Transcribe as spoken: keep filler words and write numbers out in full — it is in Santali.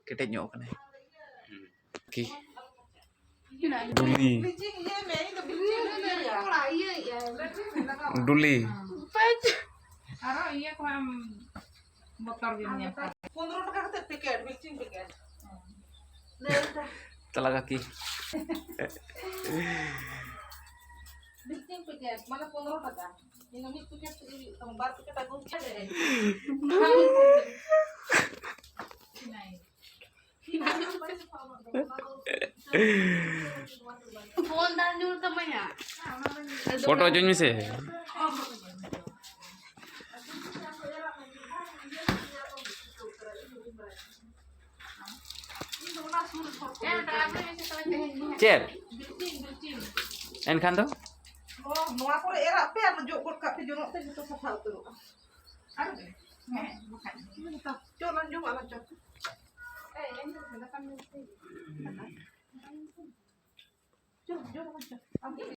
ᱠᱮᱴᱮᱡ ᱧᱚᱜ ᱠᱟᱱᱟᱭ᱾ ᱠᱤ? ᱫᱩᱞᱤ᱾ ᱰᱩᱞᱤ᱾ ᱟᱨᱚ ᱤᱭᱟᱹ ᱠᱚ ᱟᱢ ᱵᱚᱛᱚᱨ ᱜᱮᱢ ᱧᱮᱞ ᱠᱚᱣᱟ᱾ ᱯᱚᱱᱨᱚ ᱴᱟᱠᱟ ᱠᱟᱛᱮ ᱯᱮᱠᱮᱴ, ᱵᱞᱤᱪᱤᱝ ᱯᱮᱠᱮᱴ᱾ ᱛᱟᱞᱟ ᱠᱟᱠᱤ᱾ ᱵᱞᱤᱪᱤᱝ ᱯᱮᱠᱮᱴ, ᱢᱟᱱᱮ ᱯᱚᱱᱨᱚ ᱴᱟᱠᱟ᱾ ᱤᱧ ᱫᱚ ᱢᱤᱫ ᱯᱮᱠᱮᱴ ᱛᱮᱜᱮ ᱦᱩᱭᱩᱜ ᱛᱟᱢᱟ, ᱵᱟᱨ ᱯᱮᱠᱮᱴ ᱟᱹᱜᱩ ᱠᱟᱛᱮ᱾ ᱯᱷᱳᱱ ᱫᱟ ᱧᱩᱨ ᱛᱟᱢᱟᱭᱟ᱾ ᱯᱷᱳᱴᱳ ᱦᱚᱪᱚᱧ ᱢᱮᱥᱮ᱾ ᱪᱮᱫ? ᱮᱱᱠᱷᱟᱱ ᱫᱚ? ᱚ, ᱱᱚᱣᱟ ᱠᱚᱨᱮ ᱮᱨᱟᱜ ᱯᱮ ᱟᱨ ᱡᱚᱜ ᱜᱚᱫ ᱠᱟᱜ ᱯᱮ, ᱡᱚᱱᱚᱜ ᱛᱮ ᱡᱚᱛᱚ ᱥᱟᱯᱷᱟ ᱩᱛᱟᱹᱨᱚᱜᱼᱟ᱾ ᱟᱨ ᱦᱮᱸ, ᱵᱟᱠᱷᱟᱡ ᱫᱚ᱾ ᱪᱚ, ᱞᱟᱝ ᱡᱚᱢᱟ, ᱞᱟᱝ ᱪᱚ᱾ ᱮᱭ, ᱮᱭ, ᱫᱟᱠᱟᱢ ᱡᱚᱢ ᱛᱮ᱾ ᱪᱚ, ᱡᱚᱢ, ᱞᱟᱝ ᱪᱚ᱾ ᱟᱢ ᱜᱮ